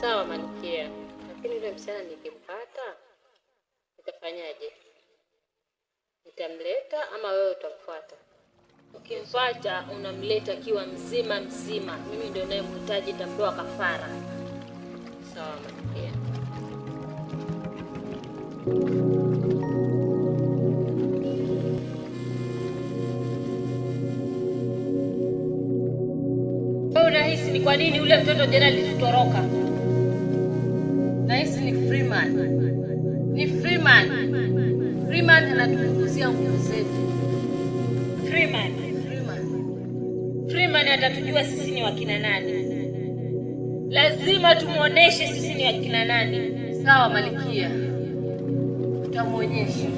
Sawa Malkia, lakini yule msichana nikimpata nitafanyaje? Nitamleta ama wewe utamfuata? Ukimfuata unamleta akiwa mzima mzima, mimi ndio nayemhitaji, nitamtoa kafara. Sawa Malkia. Wewe unahisi ni kwa nini yule mtoto jana alitutoroka? Nahisi ni Freeman. Ni Freeman. Freeman anatupunguzia nguvu zetu. Freeman. Freeman. Freeman atatujua sisi ni wakina nani. Lazima tumuoneshe sisi ni wakina nani. Sawa Malkia, tutamuonyesha.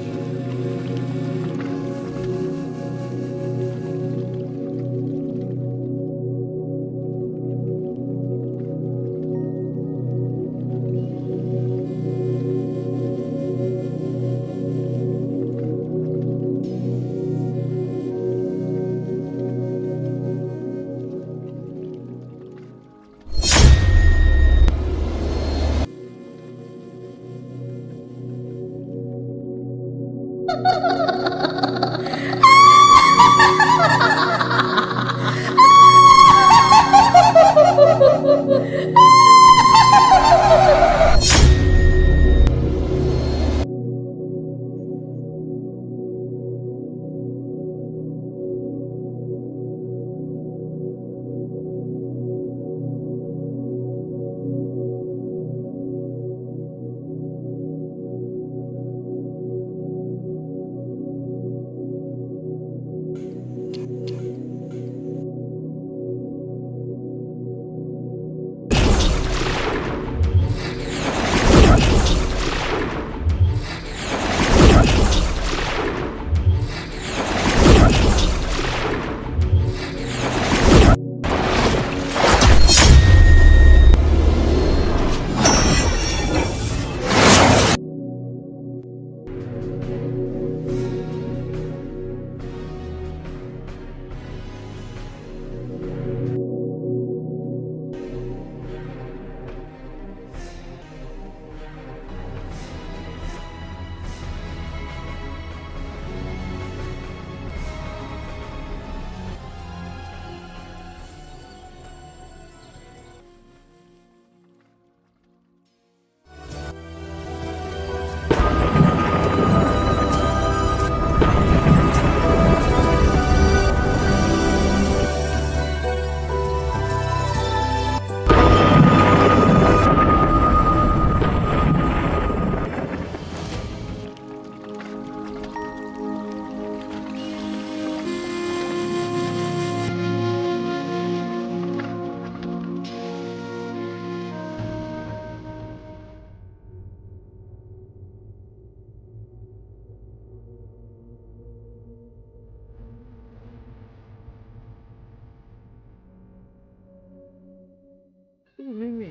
Mimi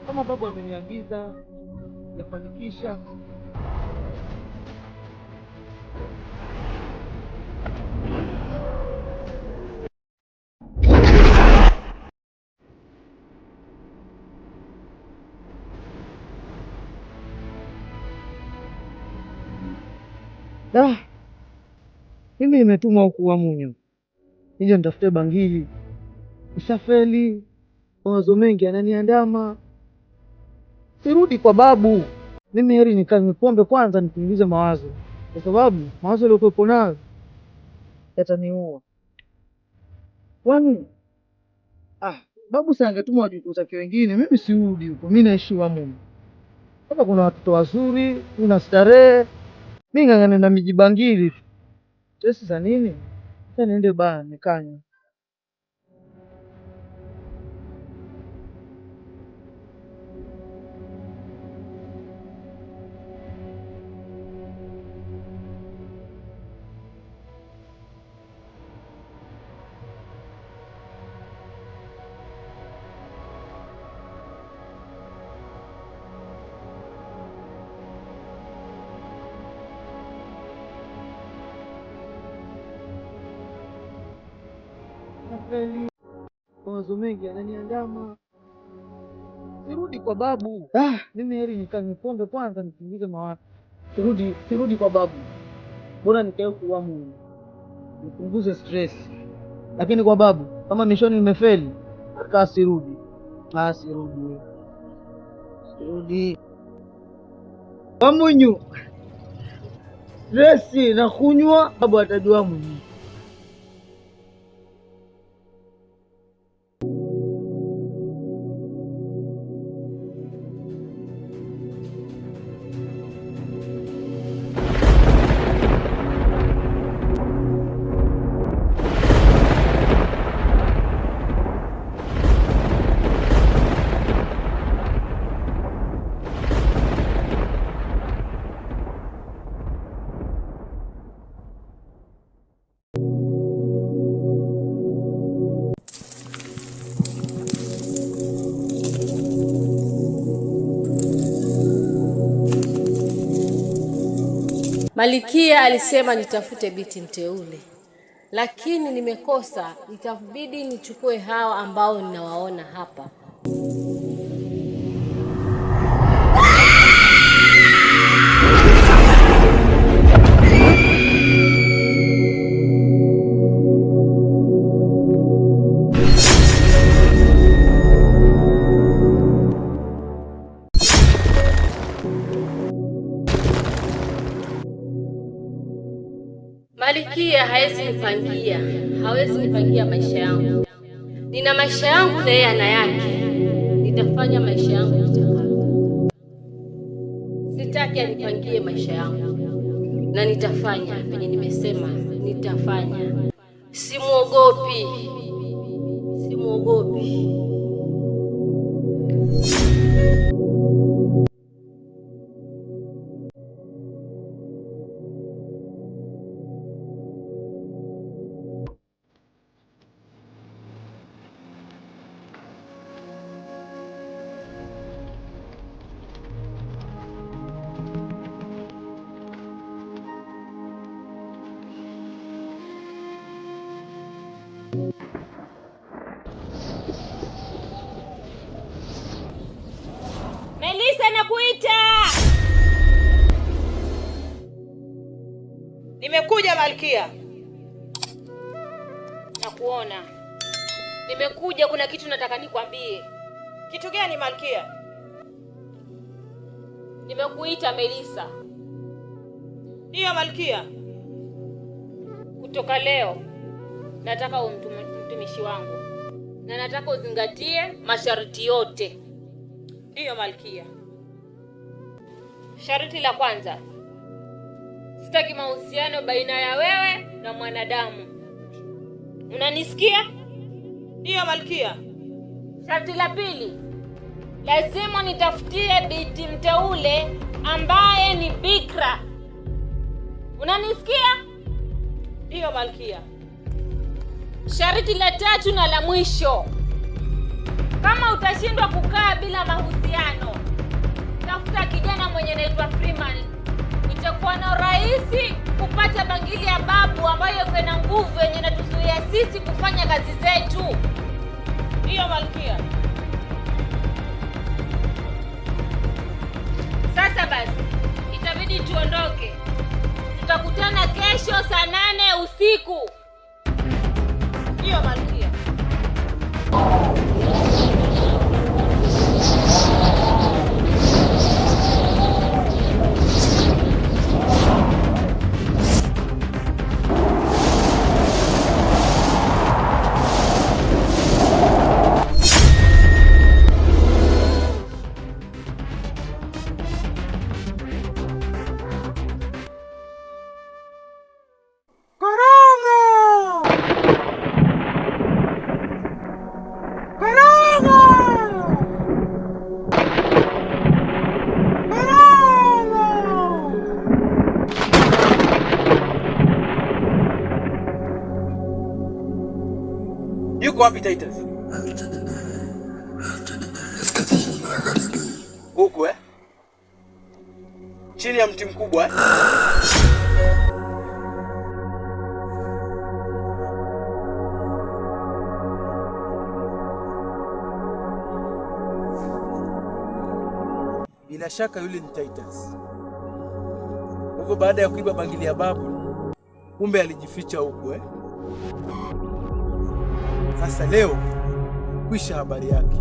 kama babu ameniagiza yafanikisha. Da, mimi nimetumwa huku Wamunyu nije nitafute bangili, nishafeli. Mawazo mengi yananiandama, sirudi kwa babu. Mimi heri nikanywe pombe kwanza nipunguze mawazo, kwa sababu mawazo yaliyokuwepo nayo yataniua. Kwani babu si angetuma wajukuu zake wengine, mimi sirudi huko, mi naishi Wamunyu. Hapa kuna watoto wazuri, kuna starehe, mi ng'ang'ane na mijibangili tu. Stress za nini? Sasa niende baa nikanywe. Kweli mawazo mengi yananiandama, Sirudi kwa babu. Mimi heri nikanywe pombe kwanza nipunguze mawazo. Sirudi kwa babu. Bora nikae kwa Mungu, nipunguze stress. Lakini kwa babu kama mishoni nimefeli, kaa sirudi. Sirudi. Sirudi. Wamunyu. Stress na kunywa, babu atajua mwenyewe. Malikia alisema nitafute binti mteule, lakini nimekosa. Itabidi nichukue hawa ambao ninawaona hapa. Malikia hawezi nipangia maisha yangu. Nina maisha yangu na yeye ana yake. Nitafanya maisha yangu nitakavyo. Sitaki anipangie maisha yangu, na nitafanya venye nimesema, nitafanya. Simuogopi, simuogopi. Melisa, nakuita. Nimekuja Malkia. Nakuona. Nimekuja, kuna kitu nataka nikwambie. Kitu gani Malkia? Nimekuita Melisa. Ndiyo Malkia. Kutoka leo nataka uwe mtumishi wangu na nataka uzingatie masharti yote. Ndiyo Malkia. Sharti la kwanza, sitaki mahusiano baina ya wewe na mwanadamu. Unanisikia? Ndiyo Malkia. Sharti la pili, lazima nitafutie binti mteule ambaye ni bikra. Unanisikia? Ndiyo Malkia. Sharti la tatu na la mwisho, kama utashindwa kukaa bila mahusiano, tafuta kijana mwenye anaitwa Freeman. Itakuwa na urahisi kupata bangili ya babu ambayo iko na nguvu yenye inatuzuia sisi kufanya kazi zetu. Ndiyo Malkia. Sasa basi, itabidi tuondoke. Tutakutana kesho saa 8 usiku. Ndiyo Malkia. Korongo! Korongo! Korongo! Yuko wapi Titus? Kaskazini magharibi. Huku eh? Chini ya mti mkubwa eh? Bila shaka yule ni Titus. Kwa hivyo baada ya kuiba bangili ya babu, kumbe alijificha huku eh? Sasa leo kwisha habari yake.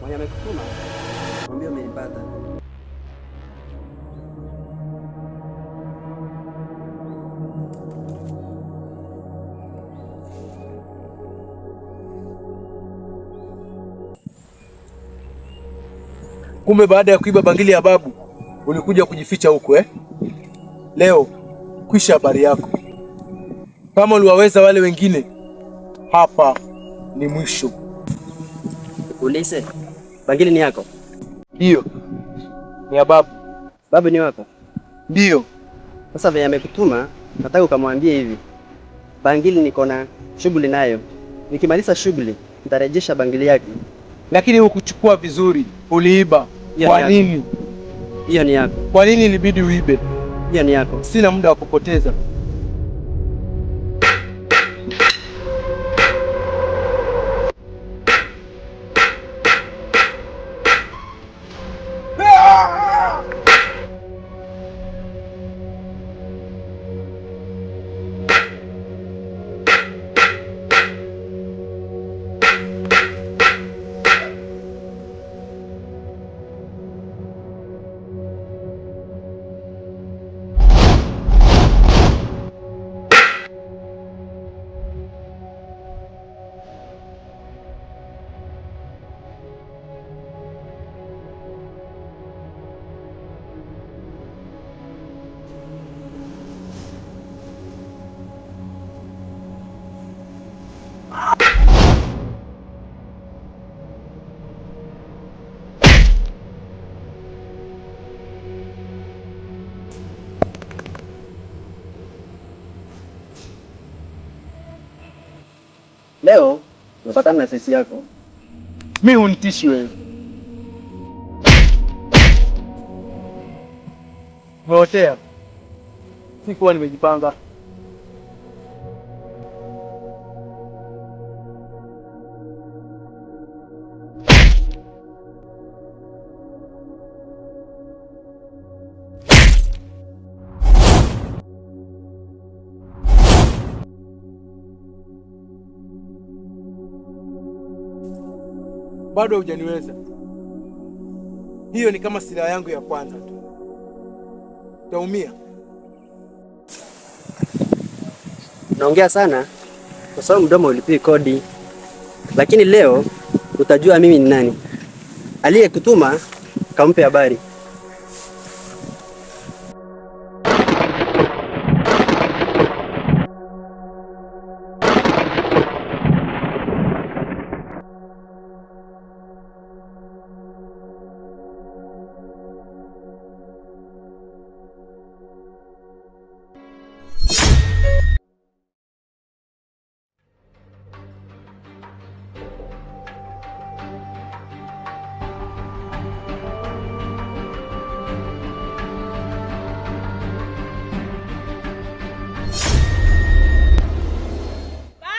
Mwenye amekutuma mwambie umenipata. Kumbe baada ya kuiba bangili ya babu ulikuja kujificha huku eh? Leo kwisha habari yako. Kama uliwaweza wale wengine, hapa ni mwisho. Nikuulize, bangili ni yako? Ndiyo, ni ya babu. Babu ni wako? Ndiyo. Sasa venye amekutuma, nataka ukamwambie hivi, bangili niko na shughuli nayo, nikimaliza shughuli nitarejesha bangili yake. Lakini hukuchukua vizuri, uliiba. Hiyo Kwa ni yako. nini? Hiyo ni yako. Kwa nini ilibidi uibe? Hiyo ni yako. Sina muda wa kupoteza. Leo umepatana na sisi yako. Mi hunitishi wewe. Umeotea. Sikuwa nimejipanga. Bado hujaniweza. Hiyo ni kama silaha yangu ya kwanza tu. Utaumia. Unaongea sana kwa sababu mdomo ulipii kodi, lakini leo utajua mimi ni nani. Aliyekutuma kampe habari.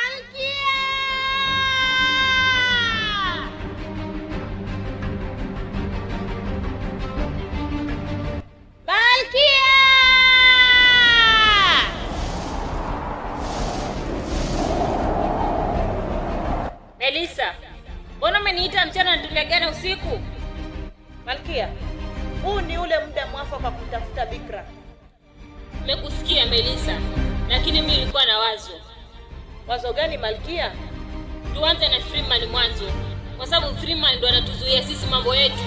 Malkia! Malkia! Melissa, mbona umeniita mchana na tuliagana usiku? Malkia, huu ni ule muda mwafaka wa kumtafuta Bikra. Nimekusikia Melissa, lakini mimi nilikuwa na wazo. Wazo gani Malkia? Tuanze na Freeman mwanzo, kwa sababu Freeman ndo anatuzuia sisi mambo yetu.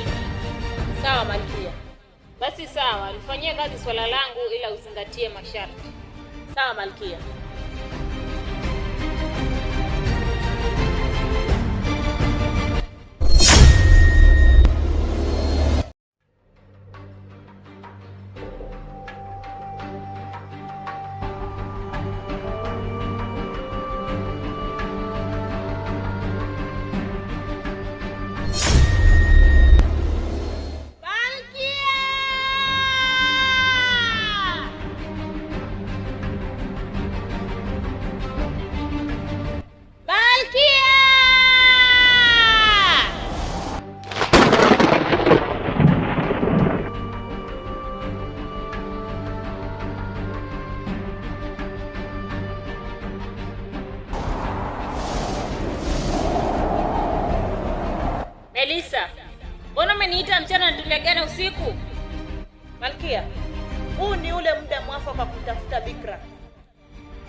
Sawa Malkia. Basi sawa, lifanyie kazi swala langu, ila uzingatie masharti. Sawa Malkia. Malkia! Unaniita mchana na tuliagana usiku? Malkia, huu ni ule muda mwafaka wa kumtafuta Bikra.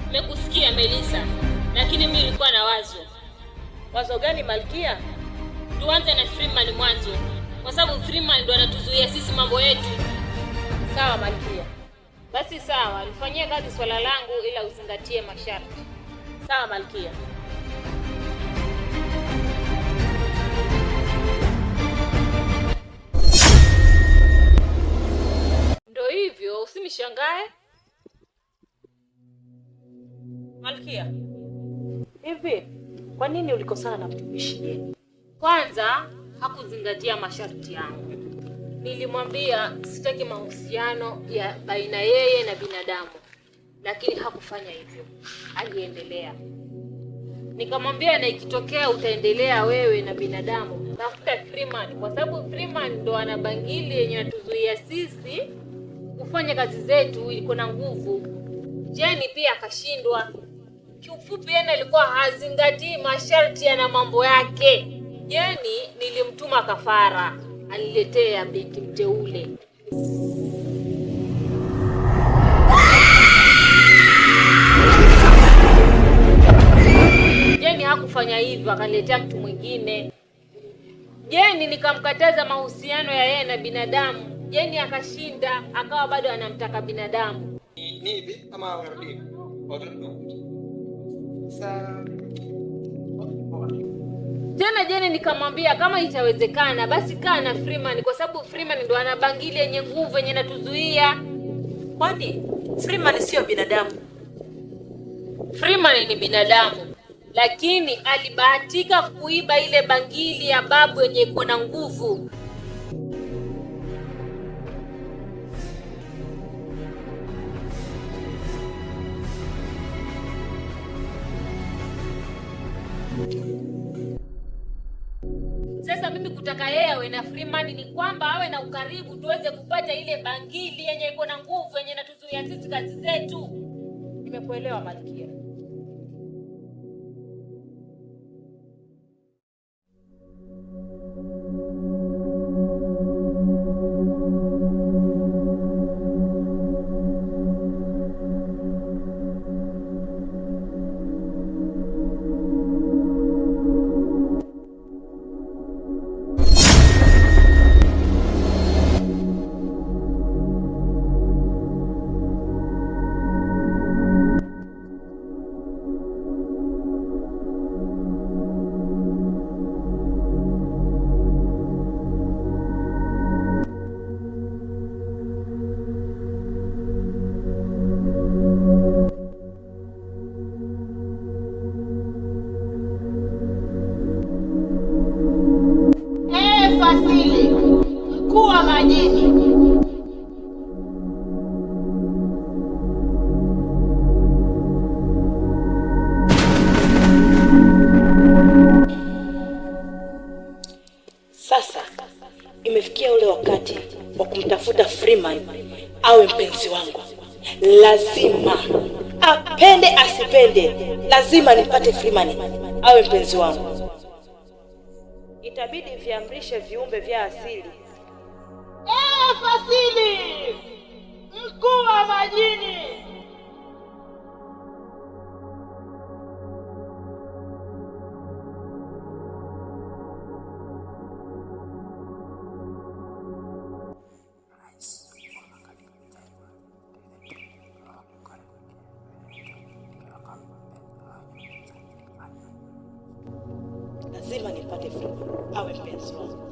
Nimekusikia Melisa, lakini mimi nilikuwa na wazo. Wazo gani Malkia? Tuanze na Freeman mwanzo, kwa sababu Freeman ndo anatuzuia sisi mambo yetu. Sawa Malkia. Basi sawa, nifanyie kazi swala langu, ila uzingatie masharti. Sawa Malkia. Ndo hivyo, usinishangae. Malkia, hivi kwa nini ulikosana na mtumishi Jeni? Kwanza hakuzingatia masharti yangu. Nilimwambia sitaki mahusiano ya baina yeye na binadamu, lakini hakufanya hivyo, aliendelea. Nikamwambia na ikitokea utaendelea wewe na binadamu, tafuta Freeman, kwa sababu Freeman ndo ana bangili yenye anatuzuia sisi kufanya kazi zetu, iko na nguvu. Jeni pia akashindwa. Kiufupi, yani alikuwa hazingatii masharti na mambo yake. Jeni nilimtuma kafara aliletea binti mteule. Jeni hakufanya hivyo, akaniletea mtu mwingine. Jeni nikamkataza mahusiano ya yeye na binadamu. Jeni akashinda, akawa bado anamtaka binadamu. Ni hivi ama unarudi? Tena Jeni nikamwambia kama itawezekana basi kaa na Freeman, kwa sababu Freeman ndo ana bangili yenye nguvu yenye natuzuia. Kwani Freeman sio binadamu? Freeman ni binadamu, lakini alibahatika kuiba ile bangili ya babu yenye iko na nguvu. Sasa mimi kutaka yeye awe na Freeman ni kwamba awe na ukaribu, tuweze kupata ile bangili yenye iko na nguvu yenye inatuzuia sisi kazi zetu. Nimekuelewa Malkia. Fasili, mkuu wa majini. Sasa imefikia ule wakati wa kumtafuta Freeman awe mpenzi wangu. Lazima apende asipende, lazima nipate Freeman awe mpenzi wangu. Itabidi viamrishe viumbe vya asili. Fasili, mkuu wa majini. Lazima nipate Freeman awe mpenzi wangu.